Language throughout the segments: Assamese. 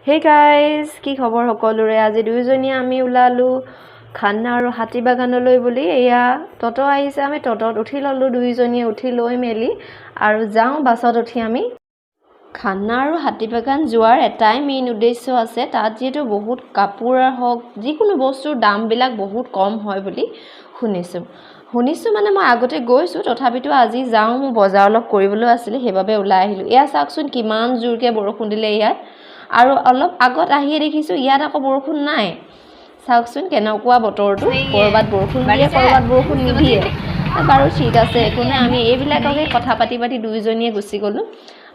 হে গাইজ, কি খবৰ সকলোৰে? আজি দুয়োজনীয়ে আমি ওলালোঁ খান্না আৰু হাতীবাগানলৈ বুলি। এয়া টটো আহিছে, আমি টটোত উঠি ল'লোঁ। দুয়োজনীয়ে উঠি লৈ মেলি আৰু যাওঁ বাছত উঠি। আমি খান্না আৰু হাতীবাগান যোৱাৰ এটাই মেইন উদ্দেশ্য আছে, তাত যিহেতু বহুত কাপোৰৰ হওক, যিকোনো বস্তুৰ দামবিলাক বহুত কম হয় বুলি শুনিছোঁ। শুনিছোঁ মানে মই আগতে গৈছোঁ, তথাপিতো আজি যাওঁ। মোৰ বজাৰ অলপ কৰিবলৈও আছিলে, সেইবাবে ওলাই আহিলোঁ। এয়া চাওকচোন, কিমান জোৰকৈ বৰষুণ দিলে ইয়াত। আৰু অলপ আগত আহিয়ে দেখিছোঁ ইয়াত আকৌ বৰষুণ নাই। চাওকচোন কেনেকুৱা বতৰটো, ক'ৰবাত বৰষুণ দিয়ে, ক'ৰবাত বৰষুণ নিদিয়ে। বাৰু, ঠিক আছে, একো নাই। আমি এইবিলাককে কথা পাতি পাতি দুয়োজনীয়ে গুচি গ'লোঁ।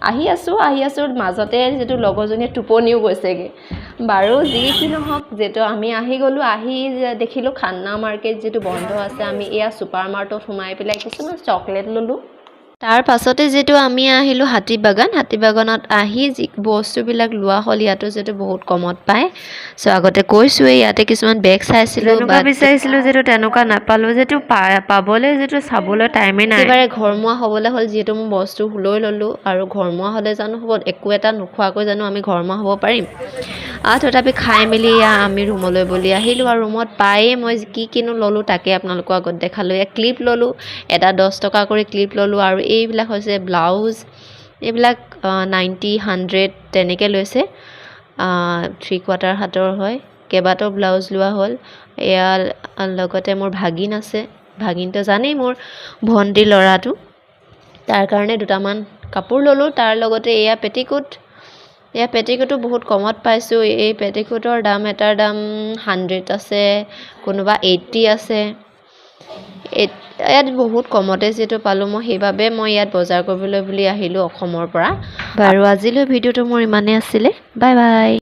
আহি আছোঁ, আহি আছোঁ, মাজতে যিটো লগৰজনীয়ে টোপনিও গৈছেগৈ। বাৰু, যি কি নহওক, যিহেতু আমি আহি গ'লোঁ। আহি দেখিলোঁ খান্না মাৰ্কেট যিটো বন্ধ আছে। আমি এয়া ছুপাৰ মাৰ্টত সোমাই পেলাই কিছুমান চকলেট ল'লোঁ। তাৰ পাছতে যিটো আমি আহিলোঁ হাতীবাগান, হাতীবাগানত আহি যি বস্তুবিলাক লোৱা হ'ল, ইয়াতো যিহেতু বহুত কমত পায়। চ' আগতে কৈছোঁৱেই, ইয়াতে কিছুমান বেগ চাইছিলোঁ। যেনেকুৱা বিচাৰিছিলোঁ যিটো তেনেকুৱা নাপালোঁ, যিটো পাবলৈ যিটো চাবলৈ টাইমেই নাই। একেবাৰে ঘৰমুৱা হ'বলৈ হ'ল, যিহেতু মোৰ বস্তু লৈ ল'লোঁ। আৰু ঘৰমুৱা হ'লে জানো হ'ব? একো এটা নোখোৱাকৈ জানো আমি ঘৰমুৱা হ'ব পাৰিম? তথাপি খাই মেলি এয়া আমি ৰুমলৈ বুলি আহিলোঁ। আৰু ৰুমত পায়েই মই কি কিনো ল'লোঁ তাকে আপোনালোকৰ আগত দেখালোঁ। এয়া ক্লিপ ল'লোঁ এটা, 10 টকা কৰি ক্লিপ ল'লোঁ। আৰু এইবিলাক হৈছে ব্লাউজ, এইবিলাক 90, 100 তেনেকৈ লৈছে। থ্ৰী কোৱাৰ্টাৰ হাতৰ হয়। কেইবাটাও ব্লাউজ লোৱা হ'ল। এয়া লগতে মোৰ ভাগিন আছে, ভাগিনটো জানেই, মোৰ ভণ্টিৰ ল'ৰাটো, তাৰ কাৰণে দুটামান কাপোৰ ল'লোঁ। তাৰ লগতে এয়া পেটিকোট। এয়া পেটিকোটো বহুত কমত পাইছোঁ। এই পেটিকোটৰ দাম, এটাৰ দাম 100 আছে, কোনোবা 80 আছে। ইয়াত বহুত কমতে যিহেতু পালোঁ মই, সেইবাবে মই ইয়াত বজাৰ কৰিবলৈ বুলি আহিলোঁ অসমৰ পৰা। বাৰু, আজিলৈ ভিডিঅ'টো মোৰ ইমানেই আছিলে। Bye bye.